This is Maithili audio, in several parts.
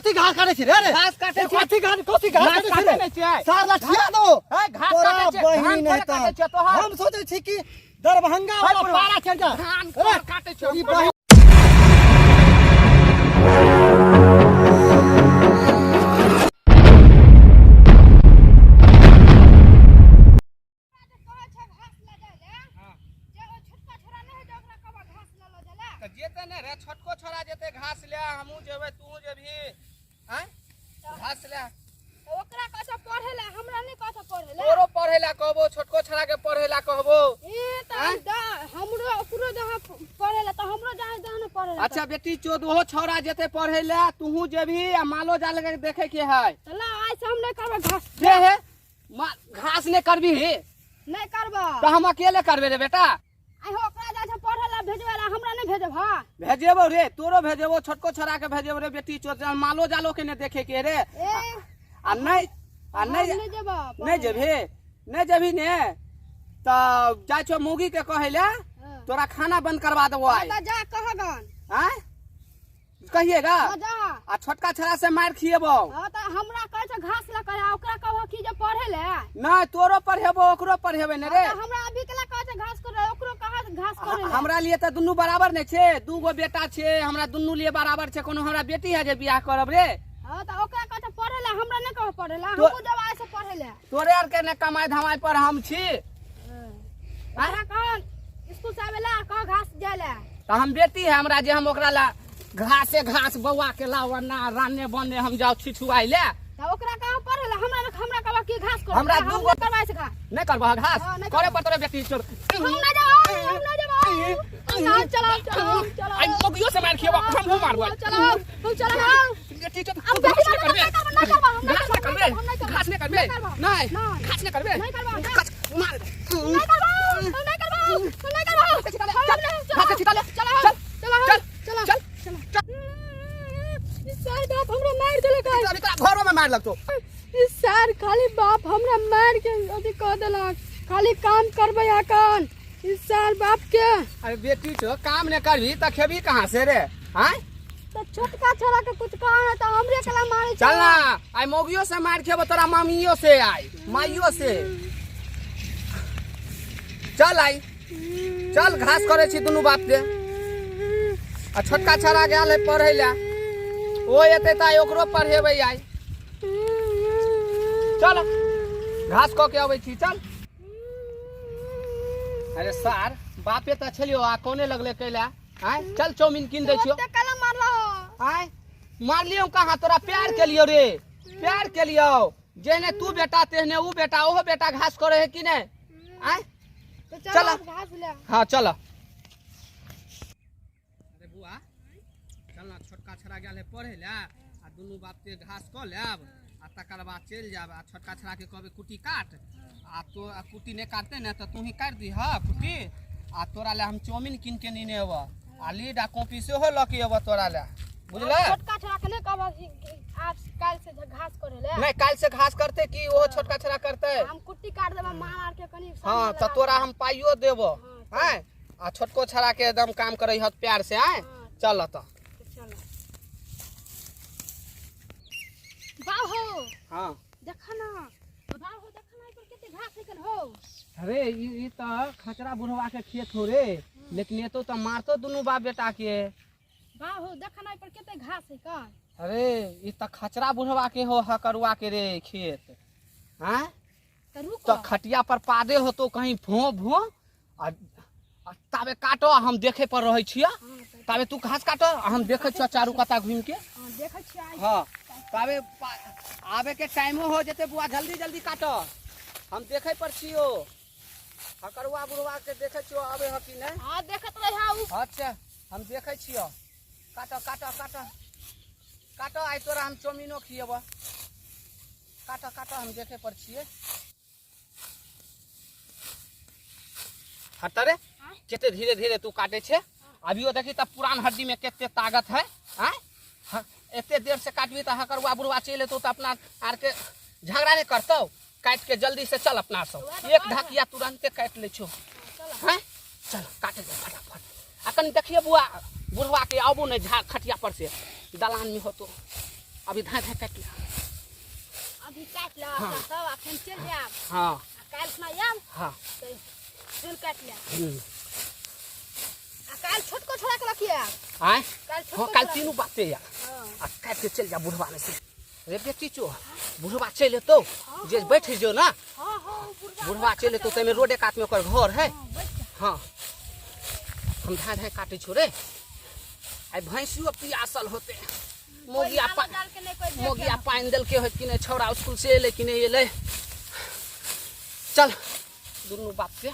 कथी घास काटे छी रे रे घास काटे छी। कथी घास कथी घास घास काटे छी काटे रे नहि छियै। सार लठिया दो है, घास तोरा काटे छियै, बहिनी धान नहि थोड़े काटे छियै तऽ तोहर। हम सोचै छी कि दरभंगा है वाला बुढ़वा। पारा चढ़ जा धान रे, थोड़े काटे छियै। ई बहिन कहै छै घास लऽ जाइ लए जे ओ छोटका छोरा नहि है जे ओकरा कहबा घास लऽ लऽ जाइ लए तऽ जेतै ने रे छोटको छोरा जेतै घास ले हमहूँ जेबै तूहूँ जेबही आँय घास ले तऽ ओकरा कहै छै पढ़ै लए हमरा नहि कहै छै पढ़ै लए तोरो पढ़ै लए कहबो छोटको छोरा के पढ़ै लए कहबो ई तऽ हमरो ओकरो जहाँ पढ़ै लए तऽ हमरो जहाँ जहाँ ने पढ़ै लए अच्छा बेटी चोद ओहो छौड़ा जेतै पढ़ै लए तूहूँ जेबही आ मालो जाल के देखे के है तऽ ला आइ से हम नहि करबै घास से हे घास नहि करबी नहि करबै तऽ हम अकेले करबै रे बेटा आइ हो ओकरा जाइ छै पढ़ै लए भेजबै लए हमरा नहि भेजब हँ भेजेबो रे तोरो भेजेबो छोटको छोरा के भेजेबो रे बेटी चोद मालो जालो के नहि देखे के रे ए आ नहि आ हम नहि नहि जेबऽ नहि जेबही नहि जेबही ने तऽ जाइ छौ मौगी के कहै लए हँ। तोरा खाना बंद करवा देबो आइ तऽ जा कहगन आँय कहिएगा हाँ जा आ छोटका छड़ा से मार खिएबो हाँ तऽ हमरा कहै छै घास लऽ करे आ ओकरा कहबो कि जे पढ़े ले नहि तोरो पढ़ेबो ओकरो पढ़ेबै ने रे तऽ हमरा अभी केला कहै छै घास करे ओकरो कहै छै घास करे ले हमरा लिए तऽ दुनू बराबर नहि छै दू गो बेटा छै हमरा दुनू लिए बराबर छै कोनो हमरा बेटी है जे बियाह करब रे हाँ तऽ ओकरा कहै छै पढ़े ले हमरा नहि कहै पढ़े ले तो- हमहूँ जब आइ से पढ़े ले तोरे आर के ने कमाई धमाई पर हम छी ओकरा कह स्कूल से आवे ला कह घास जाय ले तऽ हम बेटी है हमरा जे हम ओकरा ला घासे घास बौआ के लाओ ना राने बने हम जाओ छिछुआई ले तऽ ओकरा कह पढ़े ले हमरा हमरा कहबा कि घास कर हमरा हम दूगो- नहि करबै से घास नहीं करबह घास हाँ, नहि करे करबह। पड़तो रे बेटी चोर हम नहीं जाओ हम नहीं जाओ हम चलाओ चलाओ चलाओ आई मगियो से मार खिएबा हम मारबो चलाओ हम चलाओ बेटी चोर हम तू घास बेटी नहीं करबे नहीं करबा हम घास नहीं करबे हम नहीं करबा घास नहीं करबे नहीं नहीं घास नहीं करबे नहीं करबा, नहीं। घास मार नहीं करबा हम नहीं करबा हम नहीं करबा घास के छिटा ले चल घास के छिटा ले चलाओ चल चलाओ चल चलाओ चल चलाओ सर बाप हमरा मार देलक अभी तोरा घरो में मार लगतो ई सर खाली बाप हमरा मार के अथी कह देलक खाली काम करबै अखन ई सर बाप के अरे बेटी छो काम नहीं करबी त खेबी कहाँ से रे हैं तऽ छोटका छोरा के कुछ कह ना तऽ हमरे कला मारे चल ना आई मौगियो से मार खेबो तोरा मामियो से आई माइयो से चल आई चल घास करे छी दुनू बाप के आ छोटका छड़ा गेल है पढ़ै लए ओ एतै तऽ आइ ओकरो पढ़ेबै आइ चल घास कऽ के अबै छी चल अरे सार बापे तऽ छलियो आ कोने लगले कैला आय चल चाउमीन कीन दै छियो ओते कला मारलो आय मारलियो कहाँ तोरा प्यार के लियो रे प्यार के लियो जेहने तू बेटा तेहने ऊ बेटा ओहो बेटा घास करे है कि नहीं आय तो चला। चल घास ले हाँ चल अरे बुआ चल ना छोटका छड़ा गेल है पढ़े ले आ दुनू बाप के घास कऽ लेब आ तकर बाद चलि जायब आ छोटका छड़ा के कहबै कुट्टी काट आ तो आ कुट्टी नहि काटतै ने तऽ तू ही काटि दीह कुट्टी आ तोरा लए हम चाउमिन कीन के नेने अयबह आ लीड आ कॉपी सेहो लऽ के अयबह तोरा लए बुझलै छोटका छोरा के नहीं कहब कि आज काल्हि से घास करे ले नहि काल्हि से घास करतै कि ओहो छोटका छड़ा करतै हम कुट्टी काट देबै मार आर के कनी हाँ तऽ तोरा हम पाइयो देबो हाँ, आँय आ छोटको छड़ा के एकदम काम करै हत प्यार से आँय हाँ। चल तऽ चल बाहो हाँ देखा ना बाहो देखा ना एकर कते घास निकल हो अरे ई तऽ खचरा बुढ़वा के खेत हो रे लेकिन एतो तऽ मारतो दुनू बाप बेटा के बाहो देखा ना एकर कते घास है का अरे ई तऽ खचरा बुढ़वा के हो हकरुआ के रे खेत आँय त रुक तऽ खटिया पर पादे होतो कहीं भों भों आ आ ताबे काटो आ हम देखे पर रहै छियै हां त ताबे तू घास काटो आ हम देखै छियै चारू कता घुमि के हां देखै छियै आइ हाँ ताबे आबे के टाइमो हो जेतै बुआ जल्दी जल्दी काटो हम देखे पर छियो हकरुआ बुढ़वा के देखै छियो आबे ह कि नहि हां देखत रही हां उ अच्छा हम देखै छियो काटो काटो काटो काटो आइ तोरा हम चाउमीनो खिएबऽ काटो काटो हम देखे पर छियै हट रे कते धीरे धीरे तू काटे छे अभियो देखी तऽ पुरान हड्डी में कते ताकत है आँय हाँ, एते देर से काटबी तऽ हकरुआ बुढ़वा चलि एतौ तऽ अपना आर के झगड़ा नहि करतौ काटि के जल्दी से चल अपना सब एक ढकिया तुरंते काटि लै छौ हैं चल काटे दे फटाफट आ कनि देखिए बुआ बुढ़वा के आबू नहि झा खटिया पर से दलान में होतो अभी धाय धाय काटि ले। अभी काटि लेब अपना सब आ फेर चलि जायब। हाँ। आ काल्हि खुना आयब। हाँ। तऽ फेर काटि लेब। हम्म। आ काल्हि छोटको छोड़ा के लऽ आयब। आँय? काल्हि हाँ छोटको काल्हि छोड़ा तीनू बाते या। हाँ। आ काटि के चलि जा बुढ़वा में से रे बेटी चो, बुढ़वा चलि एतौ जे बैठ जो ना। हाँ हाँ ओ बुढ़वा। बुढ़वा चलि एतौ ताहिमे रोडे कातमे ओकर घर है। हाँ, बैठ जा। हाँ हम धाय धाय काटै छौ रे। आइ भैंसियो पियासल होते। मोगिया कोइ पा मालो जाल के नहि कोइ देखे। मोगिया पानि देलकै होत कि नहि, छौड़ा स्कूल से एलै कि नहि एलै। चल दुनू बाप के।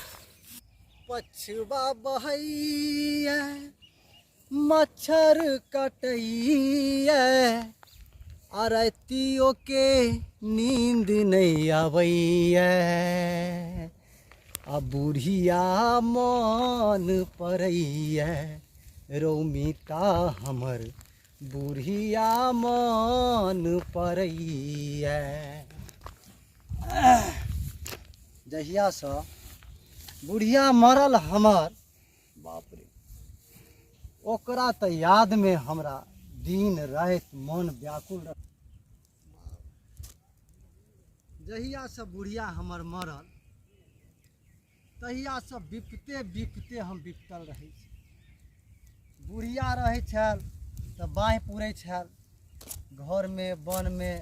पछुआ बहैया मच्छर कटैया आ रातियो के नींद नहीं आबैया आ बुढ़िया मन पड़ैया रौमिता हमर बुढ़िया मन पड़ैया। जहियासँ बुढ़िया मरल हमर बाप रे, ओकरा तऽ यादमे हमरा दिन राति मन व्याकुल रह। जहियासँ बुढ़िया हमर मरल तहियासँ बिपते बिपते हम बिपतल रहै छी। बुढ़िया रहै छल तऽ बाँहि पुरै छल घरमे, वनमे,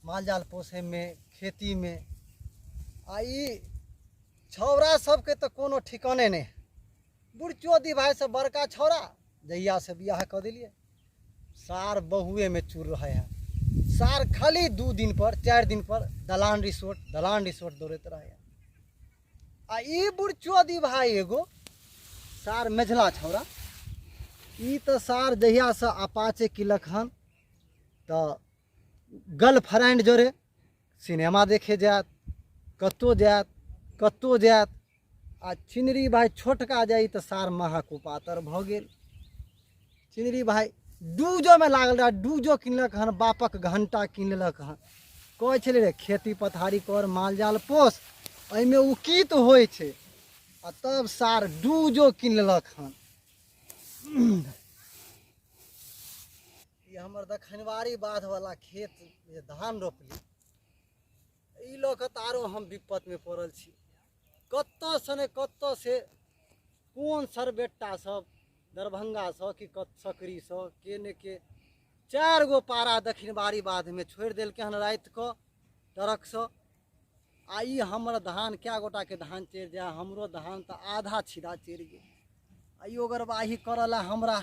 मालजाल पोसैमे, खेतीमे। आ ई छौड़ा सबके तऽ कोनो ठिकाने नहि है। बुढ़चोदी भाइसँ बड़का छौड़ा जहियासँ बियाह कऽ देलियै सार बहुएमे चूर रहै है। सार खाली 2 दिन पर 4 दिन पर दलान रिसोर्ट दलान रिसोर्ट दौड़ैत रहै है। आ ई बुढ़चोदी भाइ एगो सार मेझला छौड़ा, ई तऽ सार जहियासँ अपाचे किलक हन तऽ गर्लफ्रेंड जोरे सिनेमा देखे जायत, कतहु जायत कतहु जायत। आ छिनरी भाइ छोटका जाइ तऽ सार महाकुपातर भऽ गेल। छिनरी भाइ डूजोमे लागल रहए, डूजो किनलक हन, बापक घण्टा कीन लेलक हन। कहै छलै रे खेती पथारी कर, माल जाल पोस, एहिमे उकित होइ छै। आ तब सार डूजो कीन लेलक हन। ई हमर दखनवारी बाधवला खेत जे धान रोपली, ई लऽ कऽ तऽ आरो हम विपत्तिमे पड़ल छी। कतऽसँ ने कतऽसँ कोन सरबेट्टा सब दरभंगासँ कि सकरीसँ के ने के 4 गो पारा दक्षिणबारी बाधमे छोड़ि देलकै हन रातिकऽ ट्रकसँ। आ ई हमर धान कए गोटाके धान चढ़ि जाय, हमरो धान तऽ आधा छिदा चढ़ि गेल। आ ई ओगरवाही करऽ लए हमरा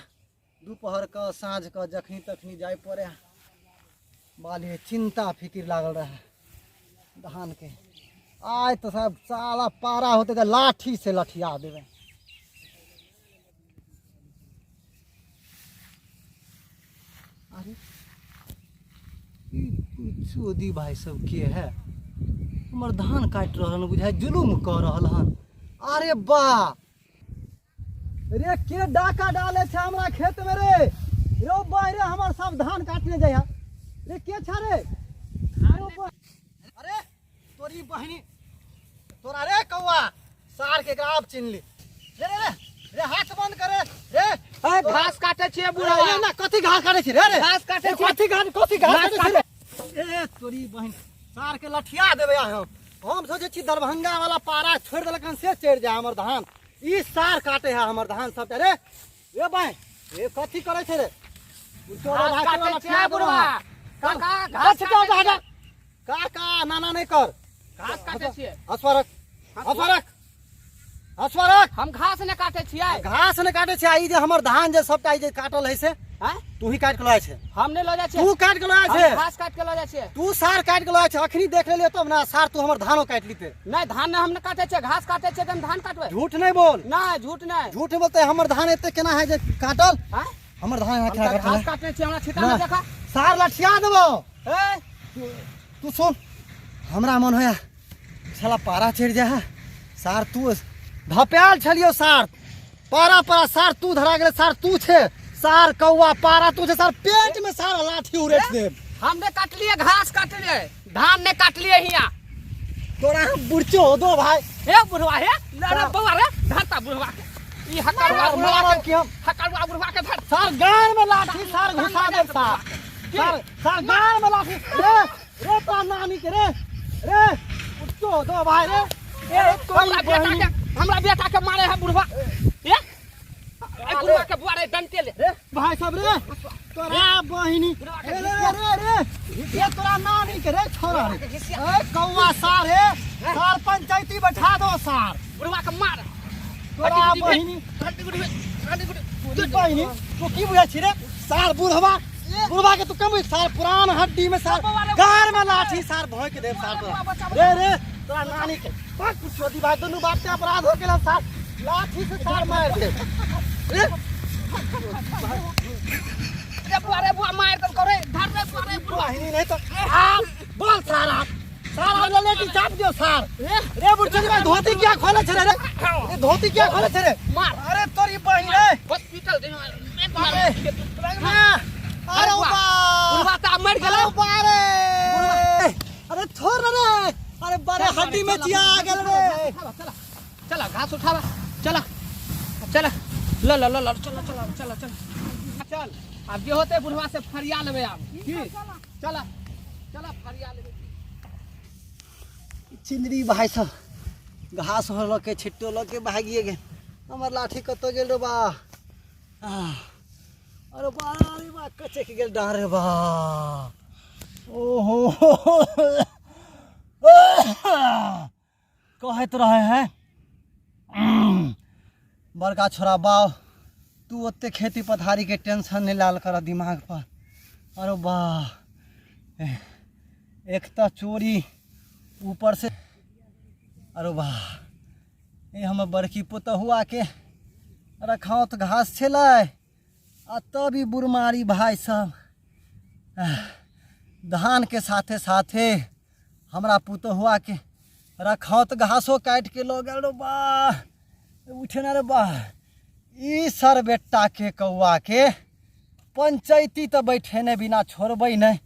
दुपहरके साँझके जखनी तखनी जाय पड़े। बाले चिंता फिकिर लागल रहे धानके। आइ तऽ साहब साला पारा होतै तऽ लाठी से लठिया देबै। अरे ई चोदी भाई सब के है हमर धान काटि रहल हन, बुझाइ जुलुम कऽ रहल हन। अरे बा रे के डाका डाले छै हमरा खेत में रे, रो बा रे हमर सब धान काटने जाइ रे, के छा रे? अरे तोरी बहिनी तोरा रे कौआ सार के एकरा आब चिन्हली रे रे रे रे हाथ बंद करे रे। ए, घास काटे छियै बुढ़वा। ए, ना कथी घास काटे छी रे रे? घास काटे ए, छियै। कथी घास, कथी घास घास काटे छी रे? ए तोरी बहिन सार के लठिया देबै आइ हम। हम सोचै छी दरभंगा वाला पारा छोड़ि देलक हन से चढ़ि जाय हमर धान। ई सार काटे है हमर धान सब रे। रे भाई ए कथी करै छै रे? तोरा घास भाई काटे तोरा छियै लठिया देबै बुढ़वा। हम। काका, घास हट जाओ, काटे हट जाओ। छियै। काका नाना नहीं कर। घास काटे छियै। हसुआ रख, हसुआ रख, हसुआ रख। हम घास नहि काटे छियै। घास नहि काटे छियै। ई जे हमर धान जे सबटा ई जे काटल है से आँय? तू ही काटि के लऽ जाइ छै। हम नहि लऽ जाइ छियै। तू काटि के लऽ जाइ छै। हम घास काटि के लऽ जाइ छियै। तू सार काटि के लऽ जाइ छै। अखनी देख लेलियै तब ने सार तू हमर धानो काटि लीते। नहि, धान नहि हम नहि काटै छियै, घास काटै छियै तऽ हम धान काटबै। झूठ नहि बोल। नहि, झूठ नहि। झूठ नहि बोलते। हमर धान एते केना है जे काटल? आँय? हमर धान हम केना तऽ काटल? घास काटने छियै, हमरा छिटा नहि ना। देखा। सार लठिया देबौ। ए? तू सुन, हमरा मन होया साला पारा चढ़ि जा है। सार तू धपायल छलियो सार पारा पारा सार तू धरा गेले सार तू छे सार कौआ पारा तू छे सार पेट में सारा लाठी उड़ेट देब। हम ने काटलिए, घास काटलिए, धान ने काटलिए हिया। तोरा हम बुढ़चो दो भाई। हे बुढ़वा हे, अरे बौआ रे, धरता बुढ़वा के। ई हकरुआ सार बुढ़वा मारब के कि हम? हकरुआ बुढ़वा के धर। सार गान में लाठी सार घुसा देब सार। सार सार गाड़ में लाठी रे रे तोरा नानी के रे रे उठो दो भाई रे ए हमरा बेटा के, हमरा बेटा के मारे है बुढ़वा। ए ए बुढ़वा के बुआ रे डंटे ले। रे भाई साहब रे तोरा बहिनी रे रे रे रे ये तोरा नानी के रे छोरा रे। ए कौआ सार रे सार पंचायती बैठा दो सार। बुढ़वा के मार तोरा बहिनी बहिनी तू की बुझै छी रे सार? बुढ़वा बुढ़वा के तू कम सार पुरान हड्डी में सार गार में लाठी सार भोंक देब सार तोरा। रे रे तोरा नानी के बस कुछ दी भाई, दुनू बाप के अपराध हो गेल सार, लाठी से सार मार दे रे। रे बुआ रे बुआ मार दल करे धर रे बुआ रे बुढ़वा। बहिनी नहीं तो आ बोल सार आप सार हमरा लेटी चाप दियो सार। रे बुढ़ भाई धोती क्या खोले छे रे? रे धोती क्या खोले छे रे? मार। अरे तोरी बहिनी रे हॉस्पिटल दे। अरे अरे बा बुढ़वा त मर गेल। अरे बा रे अरे छोड़ रे अरे बड़े हड्डी में चिया गेल रे। चला चला घास उठावा, चला चला ल ल ल ल चला चला चला चला चल। आब जे होते बुढ़वा से फरिया लेबै आब की। चला चला फरिया लेबै। चिंदरी भाई सब घास हो लके छिट्टो लके भागिए गेल। हमर लाठी कतऽ गेल रे बा? अरे बा अरे बा कचक गेल डाँर रे बा। ओहो कहैत रहे हैं बड़का छोरा बाव तू ओते खेती पथारी के टेंशन नहीं लाल कर दिमाग पर। अरे बा एक तो चोरी ऊपर से। अरे बा ये हमर बड़की पुतहुआ के रखाउत घास छलै आ तब ई बुढ़मारी भाई सब धान के साथे साथे हमरा पुतहुआ के रखाउत घासो काटि के लऽ गेल रे बा। उठे ना रे बा ई सर बेटा के कौआ के पंचायती तऽ बैठेने बिना छोड़बै नहि।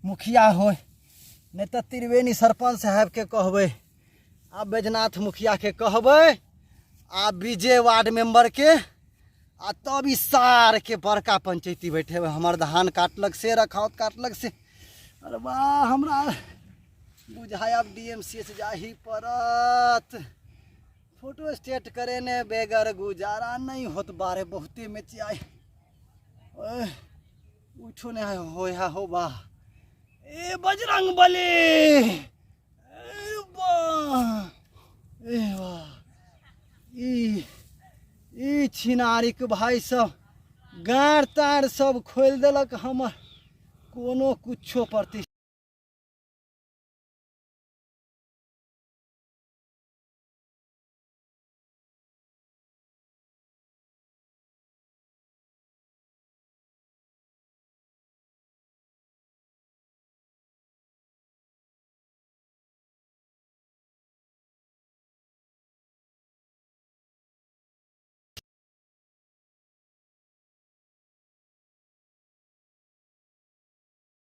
मुखिया होय नहि तऽ त्रिवेणी सरपंच साहेब के कहबै आ बैजनाथ मुखिया के कहबै आ विजय वार्ड मेंबर के आ तब ई सार के बड़का पंचायती बैठेबै। हमर धान काटलक से रखाउत काटलक से। अरे बा हमरा बुझाय आब डी एम सी एच जाही पड़त। फोटो स्टेट करेने बेगर गुजारा नहीं होत बारे बहुते में चियाई। ओए उठो नहीं हो या हो बा। ए बजरंग बली ए बा ए बा ई ई छिनारीक भाई सब गाड़ ताड़ सब खोलि देलक हमर। कोनो कुछो प्रति